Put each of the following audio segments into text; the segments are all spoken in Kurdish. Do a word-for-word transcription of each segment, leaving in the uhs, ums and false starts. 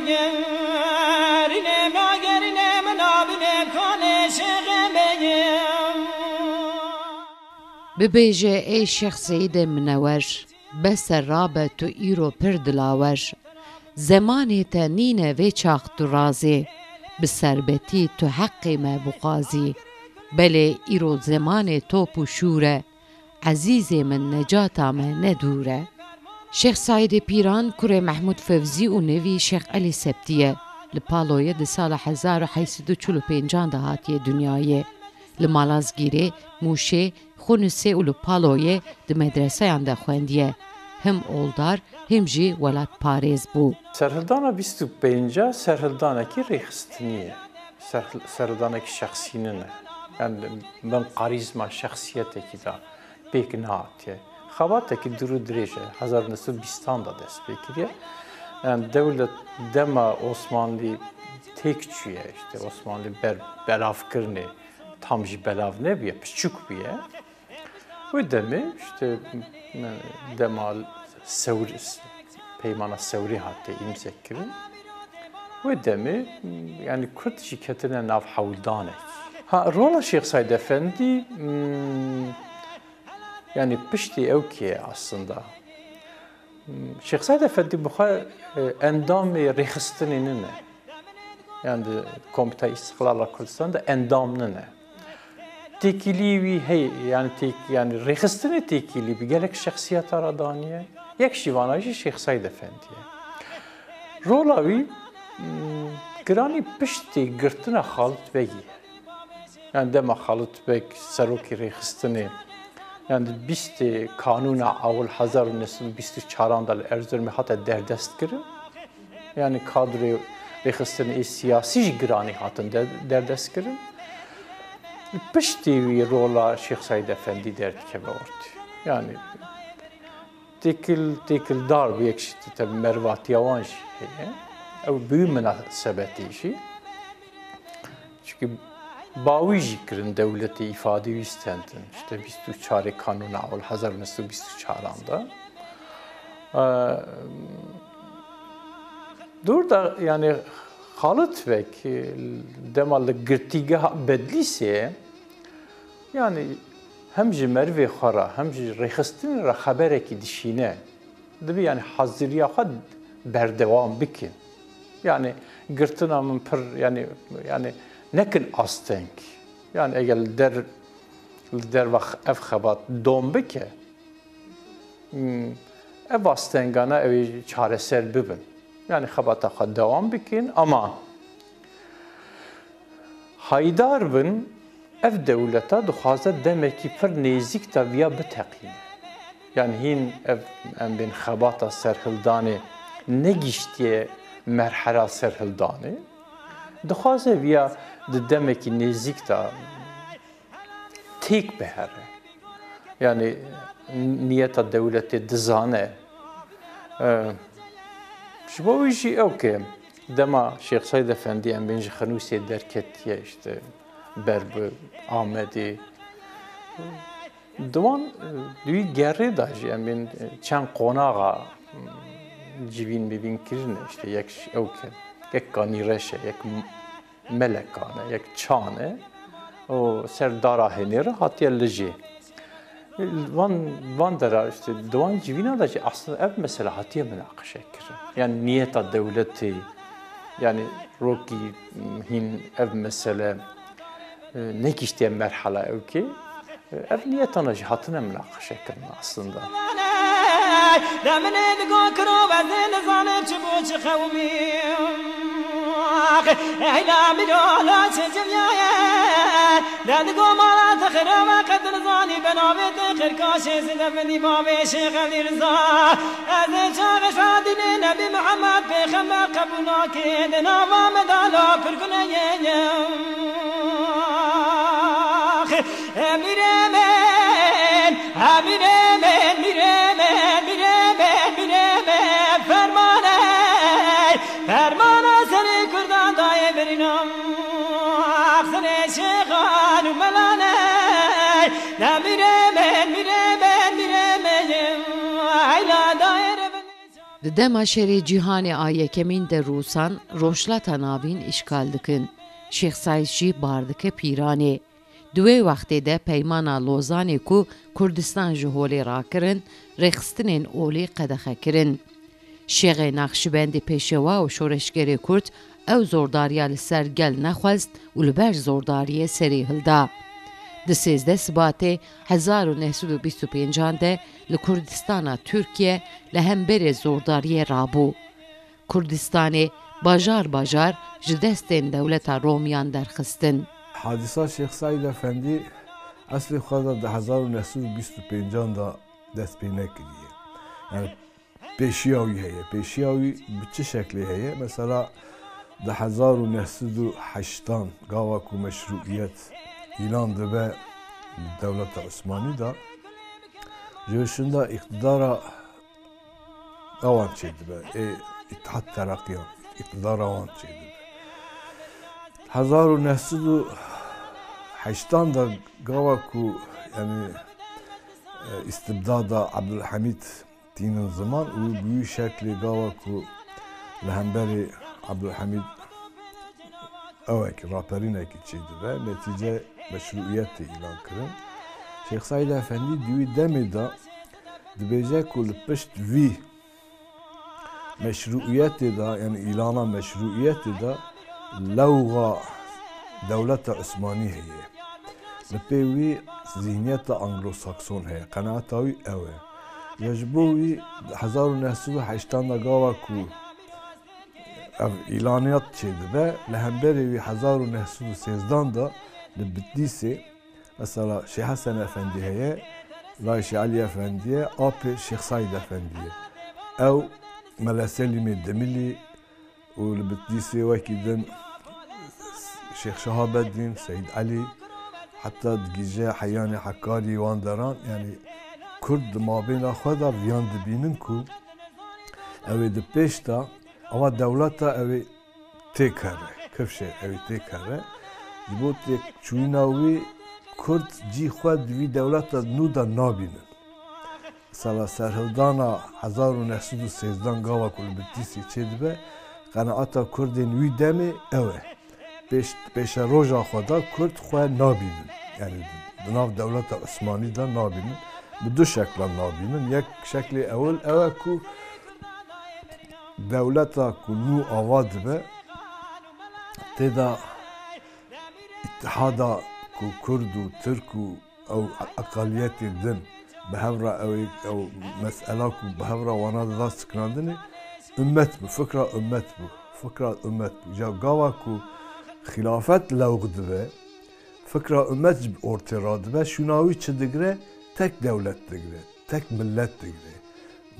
Gerîne ma gerîne min abine kane şêxê me ye. Bibêje ey Şêx Seyîdê minewer, bes e rabe tu îro pir dilawer. Zemanê te nîne vê çax tu razê, bi serbetî tu heqê me bixwazî. Belê îro zemanê top û şûr e, ezîzê min necata me ne dûr e. Şêx Saîdê Pîran, kurê Mehmûd Fevzî û nevî Şêx Elî Septî ye. Li Paloyê di sala hezar û heyt sed û çil û pêncan de hatiye dinyayê. Li Malazgîrê, Mûşê, Xunisê û li Paloyê di medreseyan de xwendiye. Him oldar, him jî welatparêz bû. Serhildana bîst û pênc serhildanekî rêxistinî ye. Serhil-, serhildanekî şexsî nine. Yani bin karîzma şexsiyetekî de pêk nehatiye. Xebatekî dûr û dirêj e. Hezar neh sed û bîstan de dest pê kiriye. Yani dewlet dema Osmanlî têk çûye, işte Osmanlî ber, belavkirinê tam jî belav nebûye, piçûk bûye. Wê demê işte dema Sewr-, Peymana Sewrê hate îmze kirin. Wê demê yani Kurd jî ketine nav hewldanek. Ha, rola Şêx Saîd Efendî, hmm, yani piştî ew kê aslında. Hmm, Şêx Saîd Efendî bi xwe, e, endamê rêxistinê nine. Yani di Komîteya Îstiqlala Kurdistan de endam nine. Têkilî wî heye, yani têk-, yani rêxistinê têkilî bi gelek şexsiyeta re daniye. Yek ji vana jî Şêx Saîd Efendî ye. Rola wî, hmm, giranî piştî girtina Xalit Begî ye. Yani dema Xalit Beg serokê rêxistinê, yani di bîstê Kanûna Ewil hezar û neh sed û bîst û çaran de li Erzurumê hate derdest kirin. Yani kadroyê rêxistinê siyasî jî giranî hatin de-, derdest kirin. Piştî wî rola Şêx Seîd Efendî derdikeve ortê. Yani têkil, têkildar bû, yek jî te-, merivatiya wan jî heye. Ew bi wî minasebetê jî. Çimkî bawî jî kirin dewletê, îfadê wî stendin. İşte bîst û çarê Kanûna Ewil hezar û neh sed û bîst û çaran de. Eee, dûr de, yani, Xalit Beg, e, dema li girtîgeha Bedlîsê, yani, hem ji merivê xwe re, hem ji rêxistinê re xeberekî dişîne. Dibê, yani, haziriya xwe berdewam bikin. Yani, girtina min pir, yani, yani, nekin asteng. Yani, eger li der, li derva ev xebat dom bike, Hmm, ev astengana ew ê çareser bibin. Yani xebata xwe dewam bikin, ama haydar bin, ev dewleta dixwaze demekî pir nêzîk de viya biteqîne. Yani hîn ev, em bên xebata serhildanê negihiştiye merhela serhildanê. Dixwaze viya di demekî nêzîk de têk bihere. Yani niyeta dewletê dizane. E, ji bo wî jî ew ke dema Şêx Seîd Efendî, em bên, ji Xinûsê derketiye, işte ber bi Amedê. Di wan, e, di wî gerê de jî em bên, e, çend qonaxa, m, civîn mivîn kirine, işte yek ji ew ke, yek Kanîreş e, yek m-, Melekan e, yek Çan e û ser dara Hênê re hatiye lijê. Van, van dera, işte, di wan civîna de jî aslında ev mesele hatiye minaqeşe kirin. Yani niyeta dewletê, yani rokî hîn ev mesele, e, negihiştiye merhala ewkê. Ev niyetana jî hatine minaqeşekirin aslında. Deminê digo kiro ez ê nizanim çi bû çi qewimî. Eyla mîrola çi civiyaye. De digo mala te xirave qet nizanî benavê te qirkaşê zidevindî bavê Şêx Elî Riza. Ez ê çaxê şadînê Nebî Mihemed pêxember qebûl nakê di nava me de la pirguneyê ye. Emirê min, emirê min, mirê min, mirê min, mirê min, fermanê, fermana serê Kurdan dayê birîna, serê şêxan û melanê, ne mirê min, mirê min, mirê min, eyla dayê re bin. Di dema şerê cîhanê a yekemîn de Rûsan Rojhilata Navîn îşgal dikin. Şêx Seîd jî bar dike Pîranê. Di wê wextê de Peymana Lozanê ku Kurdistan ji holê rakirin, rêxistinên olî qedexe kirin. Şêxê Naqşibendî pêşewa û şoreşgerê Kurd ew zordariya li ser gel nexwest û li ber zordariyê serê hilda. Di sêzdeh Sibatê hezar û neh sed û bîst û pêncan de li Kurdistana Tirkiye li hemberê zordariyê rabû. Kurdistanê bajar bajar ji destên dewleta Romiyan derxistin. Hadisa Şêx Seîd Efendî eslê xwe de di hezar û neh sed û bîst û pêncan de dest pê nekiriye. Yani pêşiya wî heye. Pêşiya wî bi çi şeklê heye? Mesela di hezar û neh sed û heştan gava ku meşrûiyet îlan dibe dewleta Osmanî de, ji şinda îqtidara ewan çêdibe, ê Îttihat Tereqiyan, îqtidara wan çêdibe. Hezar û neh sed û heştan de gava ku, yani, e, îstibdada Abdulhamîd tînin ziman û bi wî şeklê gava ku li hemberê Abdulhamîd ewekî raperînekî çêdibe, netîce meşrûiyetê îlan kirin. Şêx Seîd Efendî di wî demê de dibêje ku li pişt vî meşrûiyetê de, yani îlana meşrûiyetê de lewxa dewleta Osmanî heye. Li pê wî zihniyeta Anglo-Sakson heye. Qenaeta wî ew e. Ya ji bo wî hezar û neh sed û heştan de gava ku ev îlaniyat çêdibe, li hemberê wî hezar û neh sed û sêzdan de li Bitlîsê, mesela Şêx Hesen Efendî heye, lay Şêx Elî Efendî ye, apê Şêx Seîd Efendî ye. Ew Mele Selîmê Dimilî û li Bitlîsê wekî din Şêx Şehabedîn, Seîd Elî, heta digije Heyanê Hekarî wan deran, yani Kurd di mabêna xwe de viyan dibînin ku ew ê di pêş de ava dewleta ew ê têk here, kifşê ew ê têk here. Ji bo têkçûyîna wî Kurd cî xwe di vî dewleta nû de nabînin. Sala serhildana hezar û neh sed û sêzdan gava ku li Bitlîsê çêdibe, qenaeta Kurdên wî demê ew e. Pêş, pêşeroja xwe de Kurd xwe nabînin. Yani di nav dewleta Osmanî de nabînin. Bi du şeklan nabînin. Yek şeklê ewil ew e ku dewleta ku nû ava dibe, tê de îtihada ku Kurd û Tirk û ew eqaliyetên din bi hev re ew ê, ew mesela ku bi hev re wana dida siknandinê, ummet bû, fikra ummet bû, fikra ummet bû. Ja gava ku xilafet lewq dibe, fikra ummet ji ortê radibe, şûna wî çi digire? Tek dewlet digire, tek millet digire.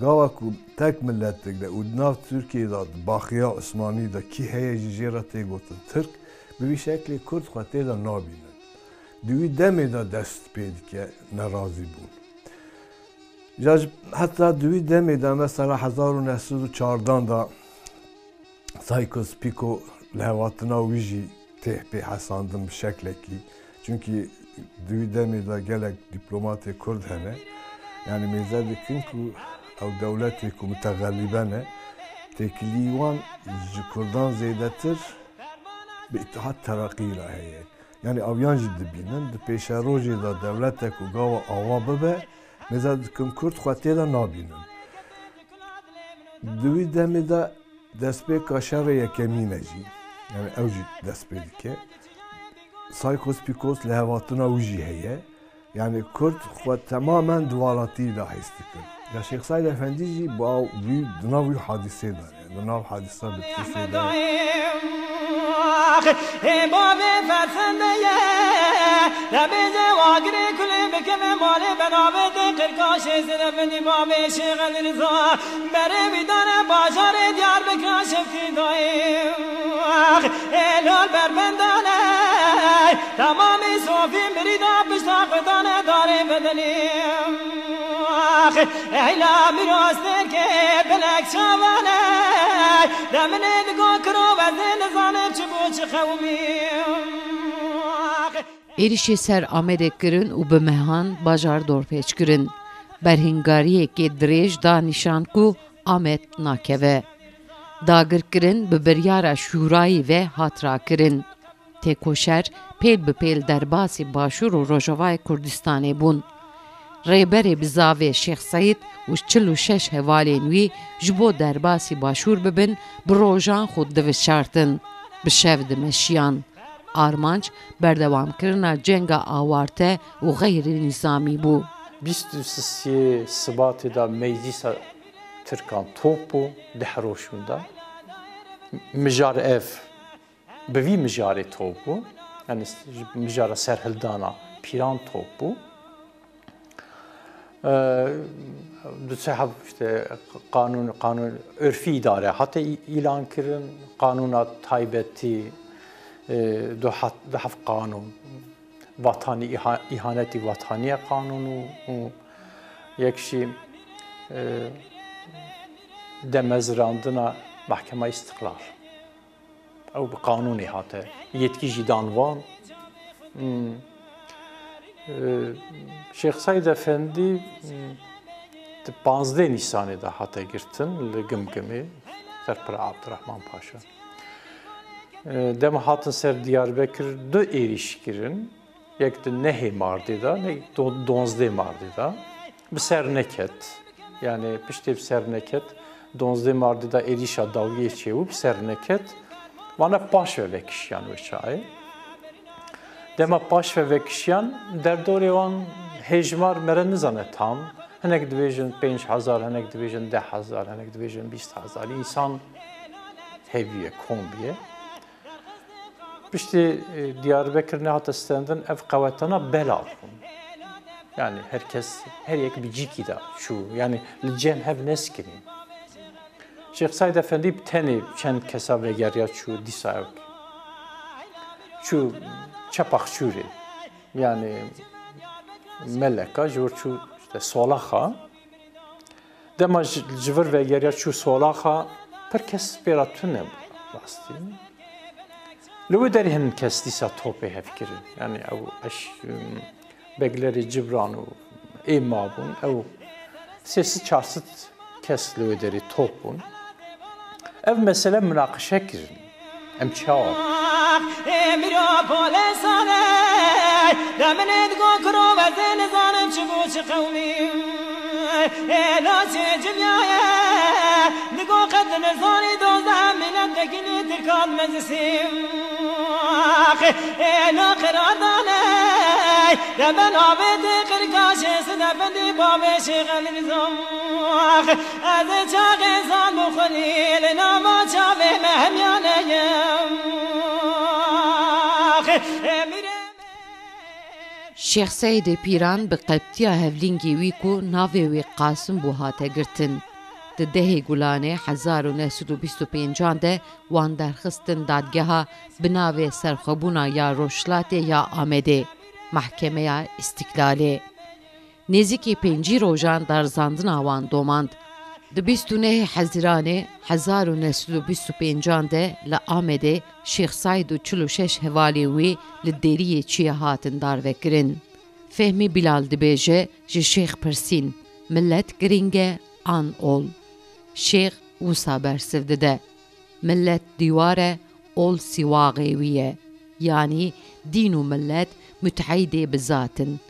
Gava ku tek millet digire û di nav Tirkiyê de, di baxiya Osmanî de kî heye jî jê re tê gotin Tirk, bi vî şeklê Kurd xwe tê de nabînin. Di wî demê de dest pê dike nerazîbûn. Ja ji, heta di wî demê de mesela hezar û neh sed û çardan de Sykes-Picot li hevatina wî jî tê pê hesandin bi şeklekî. Çunkî di wî demê de gelek dîplomatê Kurd hene. Yani mêze dikin ku ew dewletê ku mutexelîbe ne, têkilî wan ji Kurdan zêdetir bi Îttihat Tereqî re heye. Yani ew yan jî dibînin, di pêşerojê de dewletek ku gava ava bibe, mêze dikin Kurd xwe tê de nabînin. Di wî demê de destpêka şerê yekemîn e jî. Yani ew jî dest pê dike. Sykes-Picot li hevatina wî jî heye. Yani Kurd xwe temamen di welatî de hîs dikin. Ya Şêx Seîd Efendî jî bi ew, wî, di nav wî hadîsê de ye. Di nav hadîsa Bitlîsê de ye. Ê bavê fersende ye, debêje wagirê kulê bikeve malê benavê tê qirkaşê zirevindî bavê Şêx Elî Riza. Berê wî dane bajarê Diyarbekirê şevkî dayê. Ê lal berbendane, tamamî sofî mirî da pişta xwe dane darê bedelî. Ey la mîrastêrkê belek çavane, deminê digo kiro ez ê nizanim çi bû çi xewimî. Êrişê ser Amedê kirin û bi mehan bajar dorpêç kirin. Berhîngariyekê dirêj da nîşan ku Amed nakeve. Dagirkirin bi biryara şûrayî ve hat rakirin. Têkoşer pêl bi pêl derbasî Başûr û Rojavayê Kurdistanê bûn. Rêberê bizavê Şêx Seîd û çil û şeş hevalên wî ji bo derbasî Başûr bibin, bi rojan xwe divişartin, bi şev dimeşiyan. Armanc berdewamkirina cenga awarte û xeyrî nîzamî bû. Bîst û sisê Sibatê de meclîsa Tirkan top bû, deh roj hûn de. Mijar ev bi vî mijarê top bû. Yani mijara serhildana Pîran top bû. Ee, du sê heft işte kanun, kanun örfî îdare hate î-, îlan kirin. Kanuna taybetî, e, du hat-, du heft kanun. Vatanî, îha-, îhanetî vataniye kanun û, û yek jî, e, demezrandina Mehkema Îstiqlal. Ew bi qanûnê hate. Yetkî jî dan wan. Hmm. E, Şêx Seîd Efendî, hmm, di panzdeh Nîsanê de hate girtin li Gimgimê, ser Pira Abdurrahman Paşa. E, dema hatin ser Diyarbekir du êrîş kirin. Yek di nehê Mardê de, ne do-, donzdeh Mardê de. Bi ser neket. Yani piştê bi ser neket, donzdeh Mardê de êrîşa dawiyê çêbû, bi ser neket. Vana paş ve vekişiyan wê çaxê. Dema paş ve vekişiyan, derdorê wan hêjmar mere nizane tam. Hinek dibêjin pênc hezar, hinek dibêjin deh hezar, hinek dibêjin bîst hezar. Însan hevî ye, kombî ye. Piştî, e, Diyarbekir nehate stendin, ev qewetana belav bûn. Yani her kes, her yek bi cîkî de çû. Yani li cem hev neskirîn. Şêx Seîd Efendî bi tenê çend kesa vegeriya çû dîsa ew. Çû Çepaxçûrê. Yani Meleka ji wir çû işte Solaxa. Dema ji, ji vir vegeriya çû Solaxa, pir kes pê re tune bû rastî. Li wê derê hin kes dîsa topê hev kirin. Yani ew eş, ım, beglerê Cibran û ê mabûn, ew sê sed çar sed kes li wê derê top bûn. Ev mesele minaqeşe kirin. Em çawa? Ê mîra polê salê, de min ê digo kuro ez ê nizanim çi bû çi qewmî. Ê nasê civyaye, digo qet nizanî dozdeh milet vekilî tirkan meclisî. Ê na qiradanê, de ben avêtê qirkaşê sidefendî bavê şêxel nizam. Ez çaxê zan û xwelî li nava çavê me hemyaneyim. Şêx Seîdê Pîran bi qebtiya hevlîngê wî ku navê wî Qasim bû hate girtin. Di dehê Gulanê hezar û neh sed û bîst û pêncan de wan derxistin dadgeha bi navê Serxwebûna ya Rojhilatê ya Amedê, Mehkemeya Îstîklalê. Nêzîkî pêncî rojan darizandina wan domand. Di bîst û nehê Hezîranê hezar û neh sed û bîst û pêncan de li Amedê Şêx Seîd û çil û şeş hevalên wî li Dêriyê Çiyê hatin darvekirin. Fehmî Bilal dibêje, ji Şêx pirsîn, milet girîng e an ol? Şêx wisa bersiv dide, milet dîwar e, ol sîwaxê wî ye. Yanî dîn û milet muteîdê bi zat in,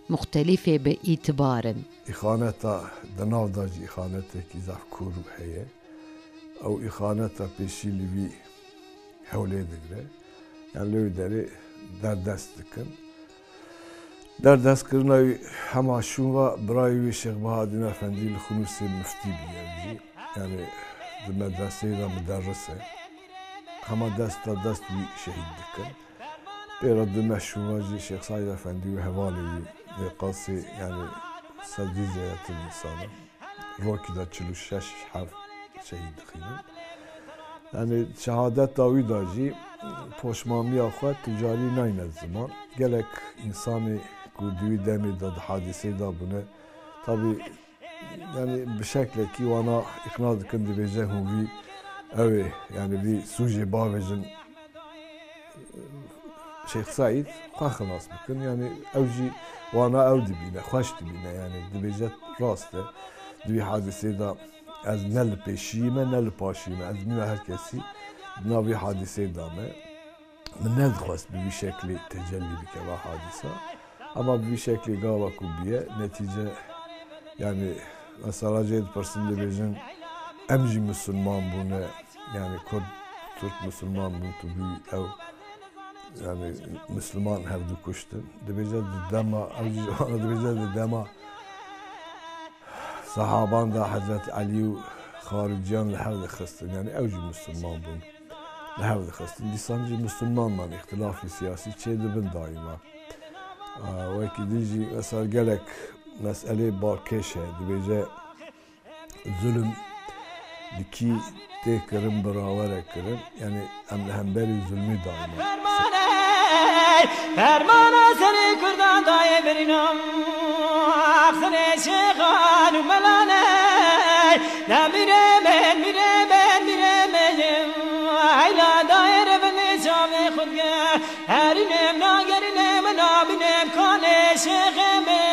muxtelîfê bi îtibar in. Îxaneta di nav de jî îxanetekî zaf kûr heye. Ew îxaneta pêşî li vî hewlê digre. Yan li wî derê derdest dikin. Derdestkirina wî hema şûn ve birayê wî Şêx Bahadîn Efendî li Xinûsê miftî bûye jî. Yani di medreseyê de miderris e. Hema dest da dest wî şehîd dikin. Pê re du meh şûn ve jî Şêx Seîd Efendî û hevalê wî vê qasê yani sedî zêdetir însan in. Rokî de çil û şeş heb şehîd dixînin. Yani şehadeta wî de jî poşmamiya xwe tu carî nayne ziman. Gelek însanê ku di wî demê de di hadîsê de bûne, tabî yani bi şeklekî wana îqna dikin, dibêje hûn vî ew ê, yani vî sûcê bavêjin. Şêx Seîd xwe xilas bikin. Yani ew jî wana ew dibîne, xweş dibîne. Yani dibêje rast e. Di vî hadisê de Ez ne li pêşiyî me, ne li paşiyî me. Ez nîna her kesî di nav vî hadîsê de me. Min nedixwest bi vî şeklî tecellî bike va hadîsa. Ama bi vî şeklî gava ku bûye, netîce, yanî, mesela cê dipirsin, dibêjin, em jî misilman bûne, yanî, Kurd, Tirk misilman bûn, tu bûyî ew, yanî, misilman hev dikuştin. Dibêje di dema, ew jî ji wana dibêje di dema Sehaban de Hezret Elî û xariciyan li hev dixistin. Yanî ew jî misilman bûn. Li hev dixistin. Dîsan jî misilman man, îxtilafî siyasî çêdibin daîma. Aa, wekî din jî mesela gelek meselê balkêş e. Dibêje zulm li kî tê kirin, bi rawere kirin. Yanî em li hemberî zulmî daîma. Fermane, fermane serê Kurdan dayê birîna, serê şêxan û melane, ne mîrê min, mîrê min, mîrê min, eyla dayê re bin çavê xwe dike, herînim nagerînim nabînim kanê şêxê min.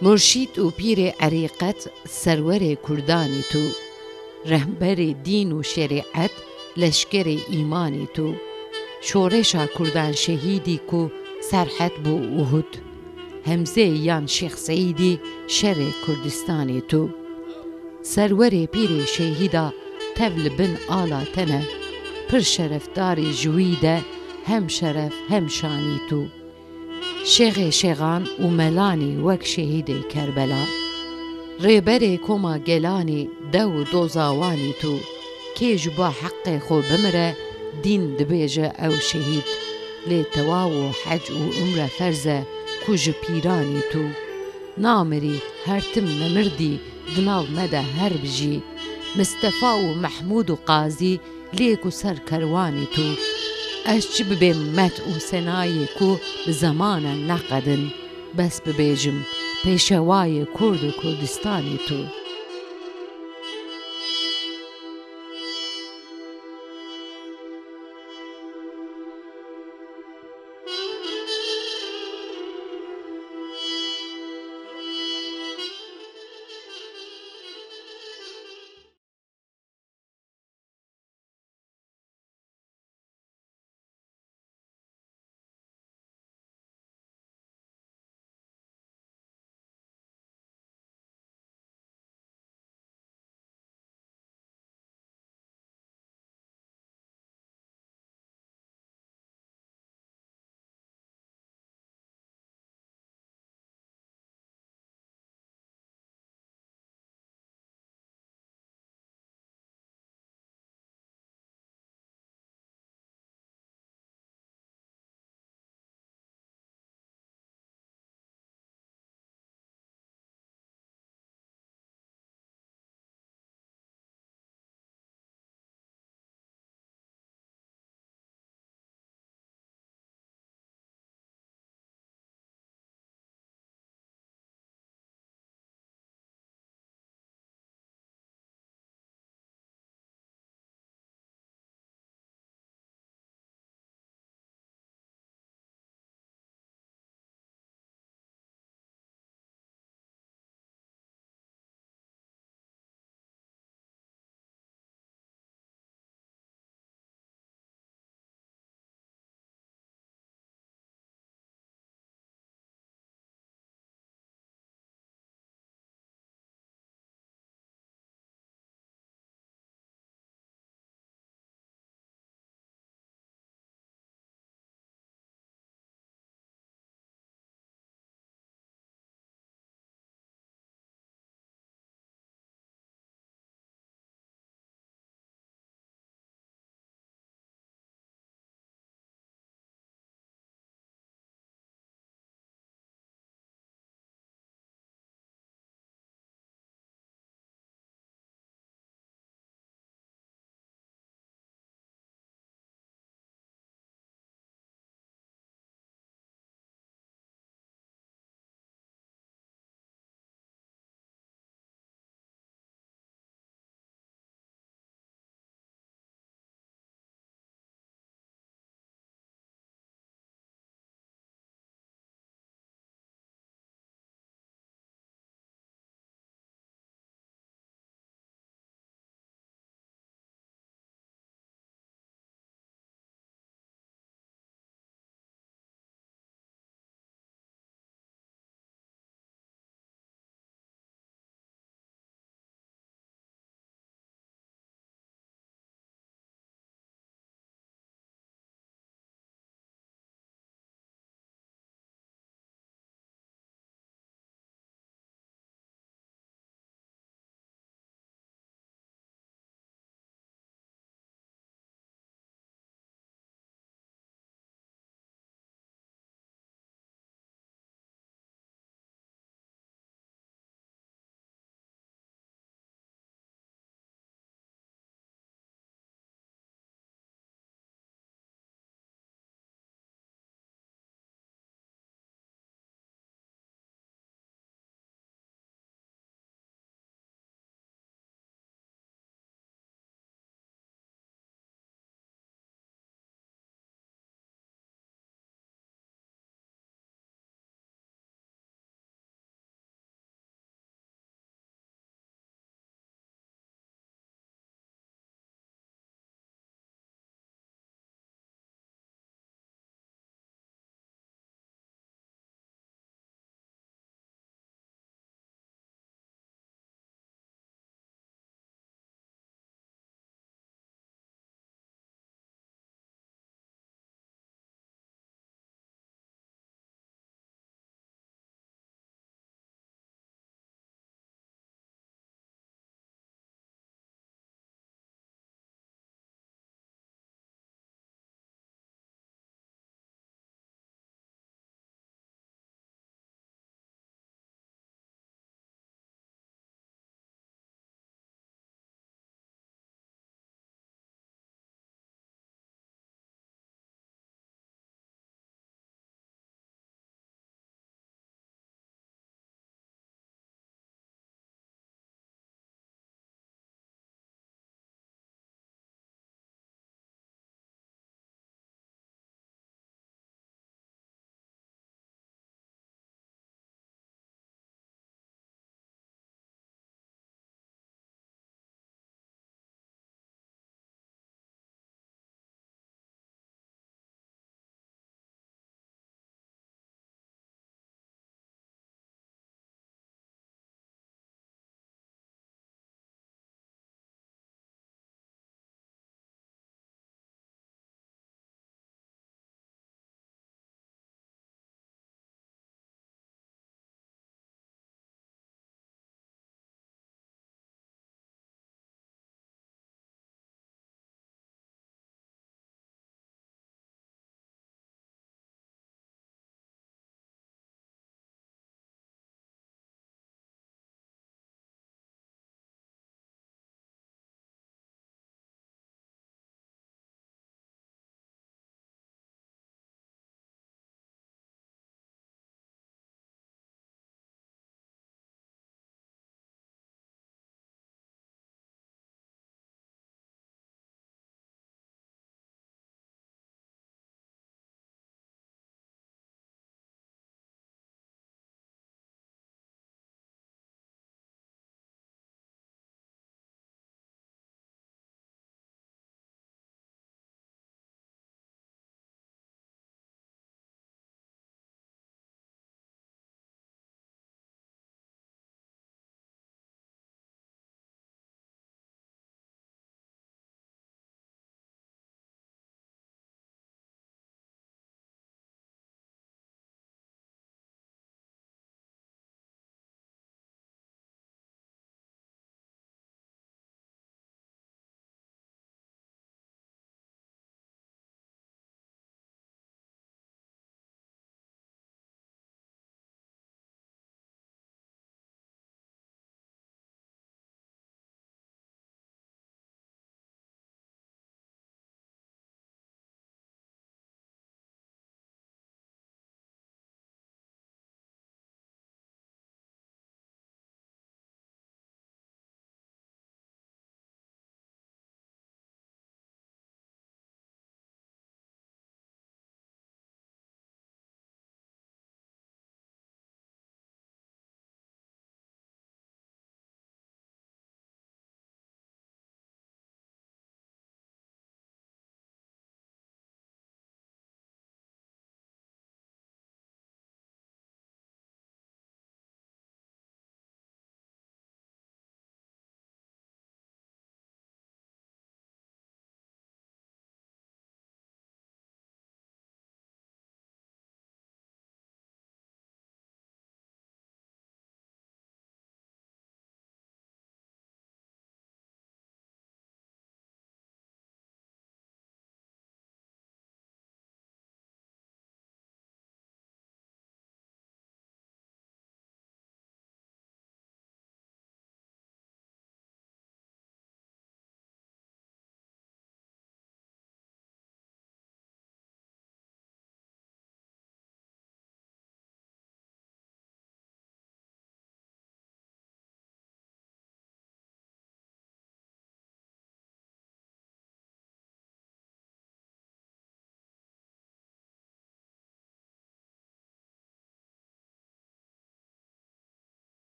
Murşîd û pîrê erîqet serwerê kurdanî tu. Rehberê dîn û şerîet leşkerê îmanî tu. Şoreşa kurdan şehîdî ku serhed bû Uhud. Hemzê yan Şêx Seîdî şerê Kurdistanê tu. Serwerê pîrê şehîda tev li bin ala te ne. Pir şerefdarî ji wî de hem şeref hem şanî tu. Şêxê şêxan û melanî wek şehîdê Kerbela. Rêberê koma gelanî dew û doza wan î tu. Kê ji ba heqê xwe bimire, dîn dibêje ew şehîd. Lê tewav û hec û umre ferz e ku ji pîran î tu. Namirî, her tim nemirdî, di nav me de her bijî. Mistefa û Mehmûd û Qazî lê ku ser kerwanî tu. Ez çi bibêm met û senayê ku bi zemanan neqedin, bes bibêjim, pêşewayê Kurd û Kurdistanê tu.